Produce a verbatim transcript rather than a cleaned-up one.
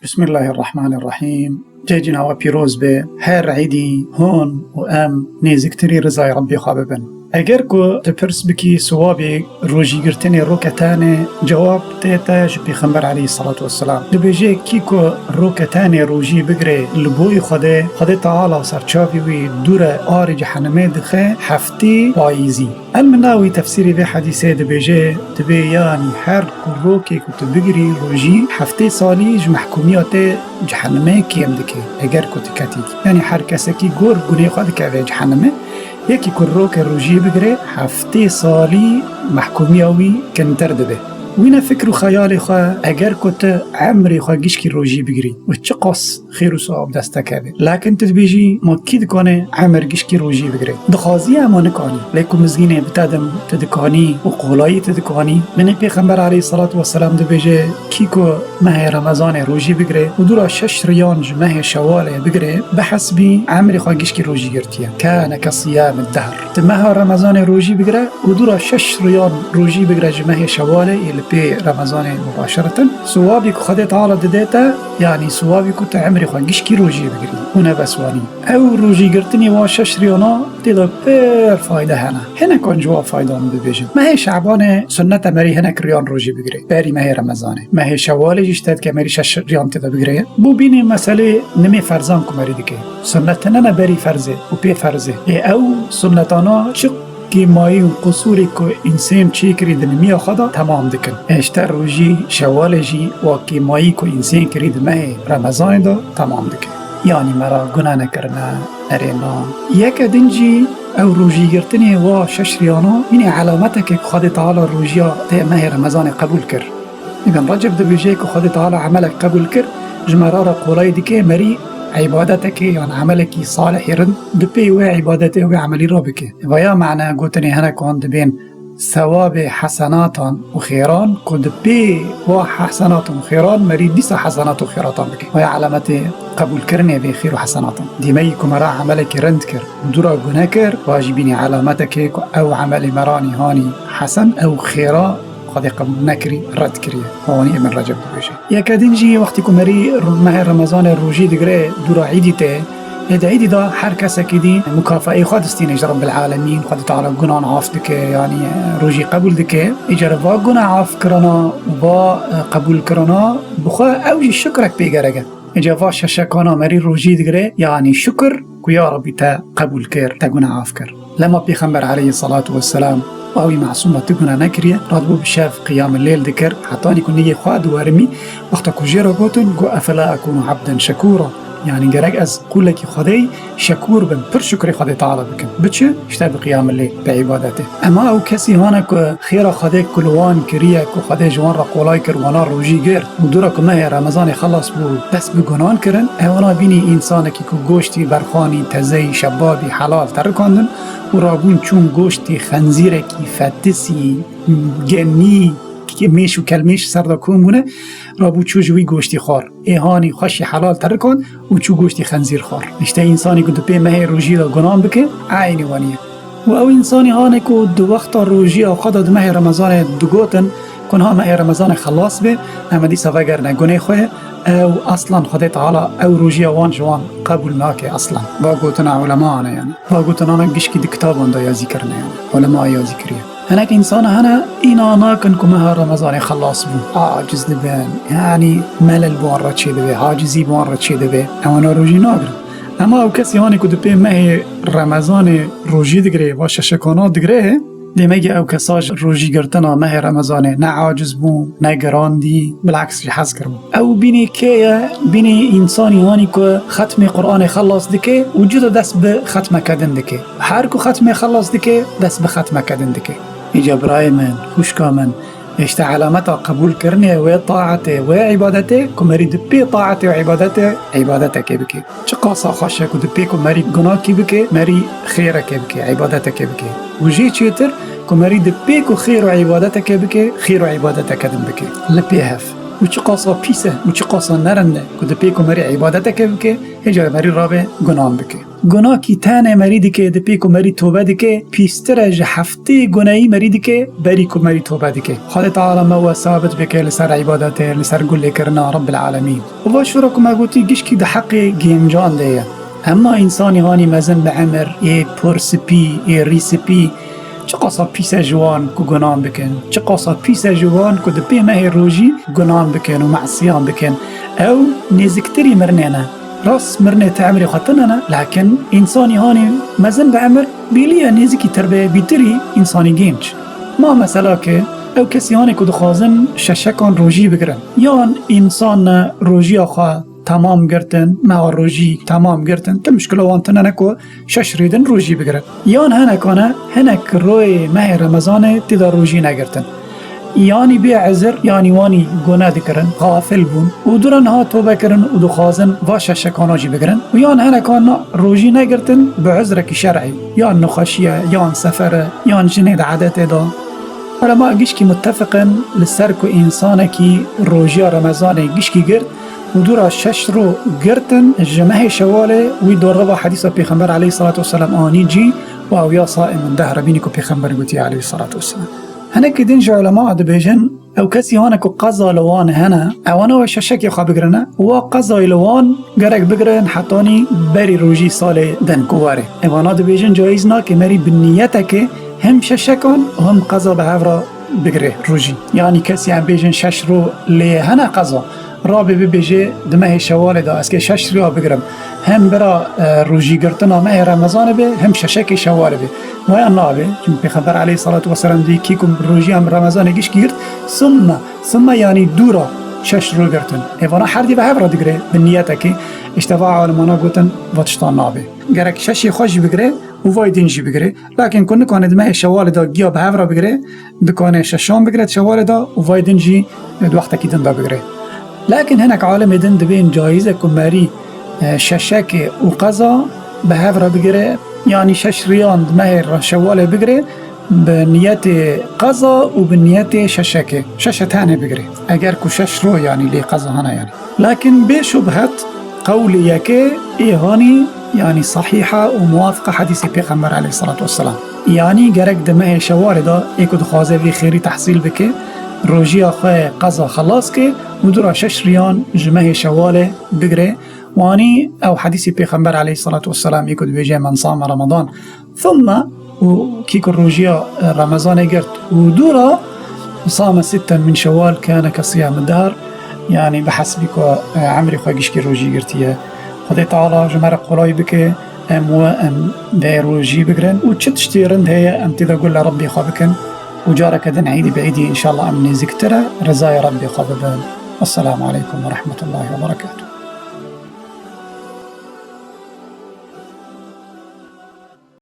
Bismillahirrahmanirrahîm. Cejina we pîroz be. Her îdî hûn û em nêzîktirî rizayê Rebbê xwe bibin. Eger ku tu pirs bikî siwabê rojîgirtinê roke tenê, cewab tê te ji Pêxember aleyhisselatu vesselam. Dibêje, kî ku roke tenê rojî bigire li boyî Xwedê, Xwedê Teala serçavî wî dûre arê cehennemê dixe heftê payîzî. El-Minawî tefsîrê vê hedîsê dibêje, dibê, yanî her ku rokê ku tu bigirî rojî, heftê salî ji mehkûmiya te cehennemê kêm dike, eger ku tu ketî. Yanî her kesekî gor gunê xwe dikeve cehennemê, yekî ku roke rojî bigire, heftê salî mehkûmiya wî kintir dibe. Wîne fikr û xeyalê xwe, eger ku tu emrê xwe gişkî rojî bigirî û çiqas xêr û siwab dest te keve. Lakin tu dibêjî, ma kî dikane emir gişkî rojî bigire? Dixwazî ema nikanî. Lê ku mizgînê bi te din tu dikanî û qolayî tu dikanî. Binê Pêxember aleyhisselatu vesselam dibêje, kî ku mehê Remezanê rojî bigire û dûra şeş riyan ji mehê Şewalê bigire, bi hesbî emrê xwe gişkî rojî girtiye. Kane ke siyamid dehr. Tu meha Remezanê rojî bigire û dûra şeş riyan rojî bigire ji mehê Şewalê yê li pê Remezanê mubaşeretin. Siwabî ku Xwedê Teala dide te, yanî siwabî ku tu emrê xwe gişkî rojî bigirî û ne bes wanî. Ew rojîgirtinê wa şeş riyana tê de pir fayde hene. Hinekan ji wa faydan bibêjin. Mehê Şebanê sunnet e merî hinek riyan rojî bigirê. Berî mehê Remezanê. Mehê Şewalê jî ji te dike merî şeş riyan tê de bigirê. Bo bînê meselê nimê ferzan ku merî dike. Sunnet tine ne berî ferzê û pê ferzê. Ê ew sunnetana çi kêmayî û qusûrê ku însên çêkirî di nimiya xwe de temam dikin. Ê ji te rojî Şewalê jî wa kêmayî ku însên kirî di mehê Remezanê de temam dike. Yanî me ra guna nekirine, nerêna. Yeke din jî ew rojîgirtinê wa şeş riyana, yine elameteke ku Xwedê Teala rojiya te mehê Remezanê qebûl kir. Îbn Receb dibêje ku Xwedê Teala emelek qebûl kir, ji me re re qolayî dike, merî îbadetekê yan emelekî salihî rind di pê wê îbadetê wê emelî re bike. Vaya mane gotinê hinekan dibên sewabê hesenatan û xêran ku di pê wa hesenatan û xêran merî dîsa hesenat û xêratan bike. Vaya elametê qebûlkirinê vê xêr û hesenatan. Dîmeyî ku me re emelekî rind kir û dûra gune kir, va jî bînî elametekê ku ew emelê me re nîhanî hesen, ew xêra Xwedê qebûl nekirî, red kiriye. Wanî Îbn Receb dibêje. Yeke din jî wextî ku merî mehê Remezanê rojî digire, dûra îdî tê, ê di îdî de her kesekî dî mukafeyê xwe distîne ji Rebbil Alemîn, Xwedê Teala gunan af dike, yanî rojî qebûl dike. Îcar va guna af kirana, va, e, qebûl kirana, bi xwe ew jî şukrek pê gerek e. Îcar va şeşekana merî rojî digire, yanî şukir ku ya Rebbî te qebûl kir, te guna af kir. Lema Pêxember aleyhisselatu vesselam, awî masûm e, tu guna nekiriye, radibû bi şev qiyamil lêl dikir, hetanî ku nigê xwe diwerimî, wexta ku jê re gotin, got, "Efela ekûnu abden şekûra?" Yanî gerek ez qulekî Xwedê şekûr bim, pir şukrê Xwedê Teala bikim. Bi çi? Ji te bi qiyamil lêl, bi îbadetê. Ema ew kesî hane ku xêra Xwedê ku li wan kiriye, ku Xwedê ji wan re qolay kir, wana rojî girt û dûra ku mehê Remezanê xelas bû, dest bi gunan kirin, ewana bînî însanekî ku goştî berxanî, tezeyî, şebabî, helal terikandin û rabûn çûn goştî xenzîrekî fetisî, genî, mêş û kelmêş ser de kom bûne, rabû çû ji wî goştî xwar. Ê hanî xweşî helal terikand û çû goştî xenzîr xwar. Îşte însanî ku di pê mehê rojî de gunan bike, eynî wanî ye. Û ew însanî hane ku di wexta rojiya xwe de di mehê Remezanê digotin ku niha mehê Remezanê xelas be, em ê dîsa vegerine gunê xwe, ew aslan Xwedê Teala ew rojiya wan ji wan qebûl nake aslan. Va gotina ulemaan e yani. Va gotinana gişkî di kitaban de yazî kirine yani. Ulema yazî kiriye. Hinek însan hene, îna nakin ku meha Remezanê xelas bû. Aciz dibin. Yanî melel bi wan re çêdibe, acizî bi wan re çêdibe. Ewana rojî nagrin. Ema ew kesî hanê ku di pê mehê Remezanê rojî digire, va şeşekana digire, demekî ew kesa ji rojîgirtina mehê Remezanê ne aciz bû, ne girandî, bilaks jî hez kiribû. Ew bînî kê ye? Bînî însanî hanî ku xetmê Qur'anê xelas dike û cuda dest bi xetmeke din dike. Her ku xetmê xelas dike, dest bi xetmeke din dike. Îca birayê min, xwişka min, îşte elameta qebûlkirinê wê taetê, wê îbadetê, ku merî di pê taetê û îbadetê, îbadetekê bike. Çiqasa xweş e ku di pê ku merî gunakî bike, merî xêrekê bike, îbadetekê bike. Û jê çêtir ku merî di pê ku xêr û îbadetekê bike, xêr û îbadeteke din bike. Li pê hev. Û çiqasa pîs e û çiqasa nerind e ku di pêk û merî îbadeteke bike, hêja merî rabe gunan bike. Gunakî tenê merî dike, di pêk û merî tobe dike, pîstir e ji heftê guneyî merî dike, berî ku merî tobe dike. Xwedê Teala me we sabit bike li ser îbadetê, li ser gulêkirina Rabbil Alemîn. Û va şûra ku me gotî gişkî di heqê gêncan de ye. Hema însanî hanî mezin bi emir, ê por spî, ê rî spî, çiqasa pîs e ji wan ku gunan bikin, çiqasa pîs e ji wan ku di pê mehê rojî gunan bikin û mesiyan bikin. Ew nêziktirî mirinê ne. Rast mirinê ti emrê xwe tune ne, lakin însanî hanî mezin bi emir bîliye nêzikî tir be bîtirî însanî gênc. Ma mesela ki ew kesî hanê ku dixwazin şeşekan rojî bigirin, yan însan rojiya xwe temam girtin, meha rojî temam girtin, ti muşkila wan tune ne ku şeş rê din rojî bigirin. Yan hinek hene, hinek royê mehê Remezanê tê de rojî negirtin. Yanî bê ezir, yanî wanî gune dikirin, xafil bûn û dûra niha tobe kirin û dixwazin va şeşekana jî bigirin. Û yan hinek hene rojî negirtin bi uzrekî şer'î, yan nexweşî ye, yan sefer e, yan jinê di edetê de. Ulema gişkî muttefiq in li ser ku însanekî rojiya Remezanê gişkî girt, û dûra şeş ro girtin ji mehê Şewalê, wî doreva hedîsa Pêxember aleyhissalatu vesselam anî cî û ew ya saimun dehre, bînî ku Pêxember gotiye aleyhissalatu vesselam. Hinekî din ji ulema dibêjin, ew kesî hane ku qeza li wan hene, ewana wê şeşekê xwe bigirine û wa qezayê li wan gerek bigirin hetanî berî rojî salê din ku were. Evana dibêjin cayîz nake merî bi niyetekê him şeşekan û him qeza bi hev re bigire rojî. Yanî kesî em bêjin şeş ro lê hene qeza, rabe bibêje di mehê Şewalê de ez kê şeş riya bigirim. Hem bira, e, rojî girtina mehê Remezanê be, hem şeşekê Şewalê be. Waya nabe. Çimkî Pêxember aleyhissalatu vesselam dî kî ku rojî em Remezanê giş girt, summe, summe yanî dûra şeş ro girtin. Êvana herdî ve hev re digire bi niyetekê. Îşte va alimana gotin, va tiştan nabe. Gerek şeşê xwe jî bigire û vay din jî bigire. Lakin ku nikane di mehê Şewalê de giya bi hev re bigire, dikane şeşan bigire di Şewalê de û vay din jî di wextekî din de bigire. Lakin hinek alimê din dibên cayîz e ku merî, e, şeşekê û qeza bi hev re bigire, yanî şeş riyan di mehê re Şewalê bigire, bi niyetê qeza û bi niyetê şeşekê. Şeşe tenê bigire. Eger ku şeş ro yanî lê qeza hene yanî. Lakin bê şubhet qewlê yekê ê hanî yanî sahîh e û muwafiq e hedîsê Pêxember aleyhissalatu vesselam. Yanî gerek di mehê Şewalê de ê ku dixwaze vê xêrî tehsîl bike, rojiya xwe qeza xelas ke û dûra şeş riyan ji mehê Şewalê bigire. Wanî ew hedîsê Pêxember aleyhissalatu vesselam ê ku dibêje, "Men same Ramadan thumme", û kî ku rojiya, e, Remezanê girt û dûra same sitten min Şewal kane ke siyamid dehr, yanî bi hesbî ku, e, emrê xwe gişkî rojî girtiye. Xwedê Teala ji me re qolay bike, em we em vê rojî bigirin û çi tiştê rind heye em tê de gul li Rebbê xwe bikin û careke din îdî bi îdî înşallah em nêzîktir e rizayê Rebbê xwe bibin. Esselamu aleykum ve rahmetullahi ve berekatuhu.